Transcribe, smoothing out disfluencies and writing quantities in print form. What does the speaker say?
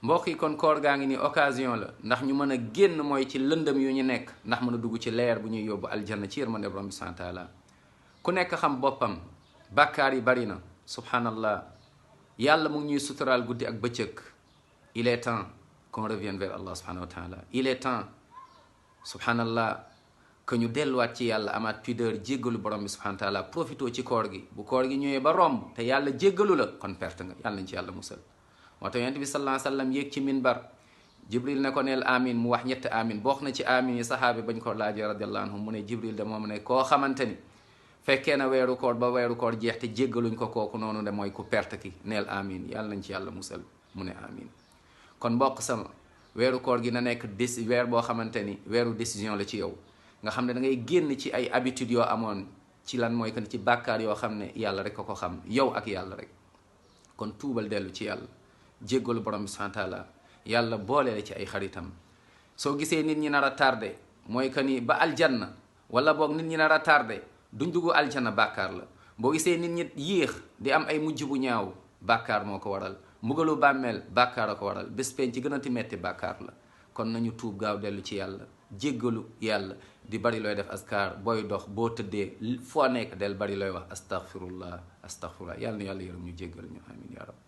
mbokk yi kon koor gaa ngi ni occasion la ndax ñu mën a génn mooy ci lëndëm yu ñu nekk ndax mën a dugg ci leer bu ñuy yóbbu aljanna ci yërmande borom bi subhanahu wa taala ku nekk xam boppam bàkkaar yi bari na subhanallah yàlla mu ngi ñuy suturaal guddi ak bëccëg. Il est temps qu'on revienne vers Allah subhanahu wa taala. Il est temps subhanallah que ñu delluwaat ci yàlla amaat pudeur jéggalu borom bi subhanahu wa taala profito ci koor gi bu koor gi ñëwee ba romb te yàlla jéggalu la kon perte nga yàlla nañ ci yàlla musal. moo tax yonent bi sallallahu alayhi wa sallam yéeg ci minbar jibril ne ko neel amin mu wax ñetti amin bokk na ci amin yi saxaabi bañ ko laajee radiallahu anhum mu ne jibril de moom ne koo xamante ni fekkee na weeru koor ba weeru koor jeex te jéggaluñ ko kooku noonu de mooy ku perte ki neel amin yàlla nañ ci yàlla musal mu ne amin. kon mbokk sama weeru koor gi na nekk weer boo xamante ni weeru décision la ci yow nga xam ne da ngay génn ci ay habitudes yoo amoon ci lan mooy que ci bàkkaar yoo xam ne yàlla rek ko xam yow ak yàlla rek kon tuubal dellu ci yàlla jéggalu borom bi subhanahu wa taala yàlla boole la ci ay xaritam. soo gisee nit ñi nar a tardé mooy que ni ba aljanna wala boog nit ñi nar a tardé duñ dugg aljanna bàkkaar la. boo gisee nit ñi yéex di am ay mujj bu ñaaw bàkkaar moo ko waral mbugalu bàmmeel bàkkaar a ko waral bés penc ci gën a ti metti bàkkaar la. kon nañu tuub gaaw dellu ci yàlla jéggalu yàlla di bari looy def askar booy dox boo tëddee foo nekk del bari looy wax astaghfirullah astaghfirullah yàlla na yàlla yërëm ñu jéggal ñu amin ya rab.